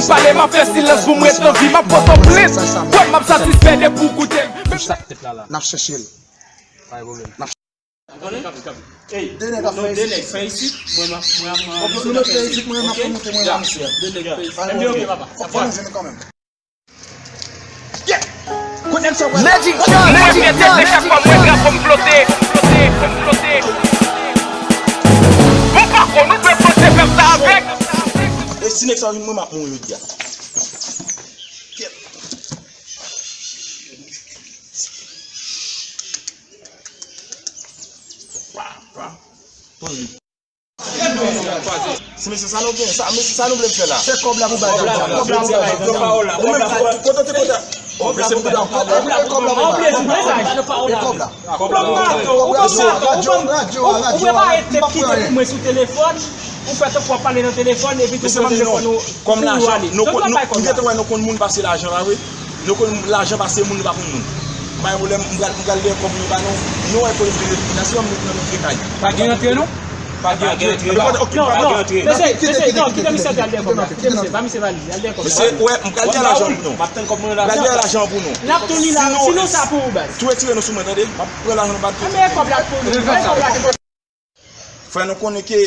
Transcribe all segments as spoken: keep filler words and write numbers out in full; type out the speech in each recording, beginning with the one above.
Pale, m ap fè silans pou m ret an vi, m ap pote w plent. Kwè m, m ap satisfè depi w koute m. Sa k fèt la la? N ap chèche l. Pa gen pwoblèm. N ap Tande? Ey, de nèg ap fè isit. Fè isit, mwen m ap, mwen ap, mwen ap, nou fè isit, mwen m ap monte, mwen m ap monte. De nèg fè isit. Enben, ok, papa. Fò nou jwenn kanmenm. Magic John, Magic John, Magic John. Mwen pete de chak fwa m wè drapo m flote, flote, flote. Bon, pa konn, nou dwe flote, fè sa avèk. E si nèg sa vin, mwen m ap mouri jodi a. Se mesye sa nou gen, sa, mesye sa nou vle fè la. Se kòb la pou bay. Kòb la pou bay. Ou menm, kote te kote? Mesye pou bay. Kòb la pou bay. Kòb la. Kòb la pou bay. Radyo, radyo, radyo. Ou prepare te kite pou mwen sou telefòn. Ou fè tankou w ap pale nan telefòn epi tou pran telefòn ou. Kòm lajan, nou, nou gentan wè nou konn moun pase lajan, pa vre? Nou konn lajan pase moun, nou pa konn moun. Pa gen pwoblèm, m pral, m pral gen kòb nou ba nou. Nou wè pou nou vin nan nou vye kay. Pa gen rantre, non? Pa gen rantre. Ok, non, pa gen non, rantre. Mesye, mesye, non, kite misye al dèyè kòb la. Kite misye, ba misye valiz, al dèyè kòb la. Mesye, wè, m pral gen lajan pou nou. M ap tann kòb mwen la. M pral gen lajan pou nou. N ap tann li la, si nou sa pou ou, baz. Tou retire nou sou mwen, tande? M ap pran lajan nou, m ap tou. Anben kòb la pou nou, bay kòb la. Fò nou konnen ke,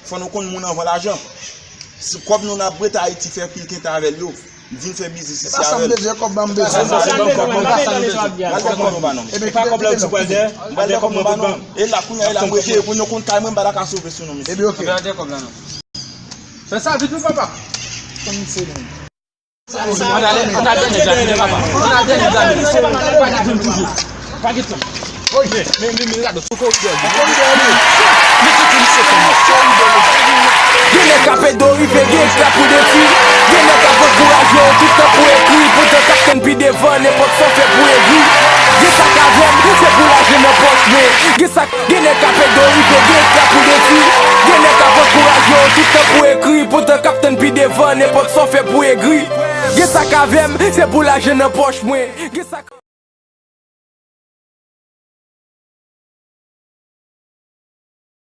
fò nou konn moun anvan lajan. Si kòb nou n ap ret Ayiti fè pil kente avè l yo, vin fè biznis isi avè l. E pa sa m bezwen, kòb la m bezwen. E pa kòb la m bezwen. Al dèyè kòb la, ou di pral dèyè. M pral dèyè kòb mwen pou ban. E la kounye a, e la m rete, pou nou konn kay mwen, m pa ta ka sove sou non, mesye. Ebyen, ok. Al dèyè kòb la non. Fè sa vit wi, papa. Konn se nou. Ann al, ann al dèyè nèg la, papa. Ann al dèyè nèg la, mesye. Pa gen tan toujou. Pa gen tan. Men, men, men, men, gade, sou koridò li. Gen nèg k ap ede w rive, gen k ap pou detwi. Gen nèg k ap ankouraje w tout tan pou ekri. Poutan k ap tann pi devan, nenpòt sa w fè pou egri. Gen sa k avè m, se pou lajan nan pòch mwen. Gen sa, gen nèg k ap ede w rive, gen k ap pou detwi. Gen nèg k ap ankouraje w tout tan pou ekri. Poutan k ap tann pi devan, nenpòt sa w fè pou egri. Gen sa k avè m, se pou lajan nan pòch mwen. Gen sa k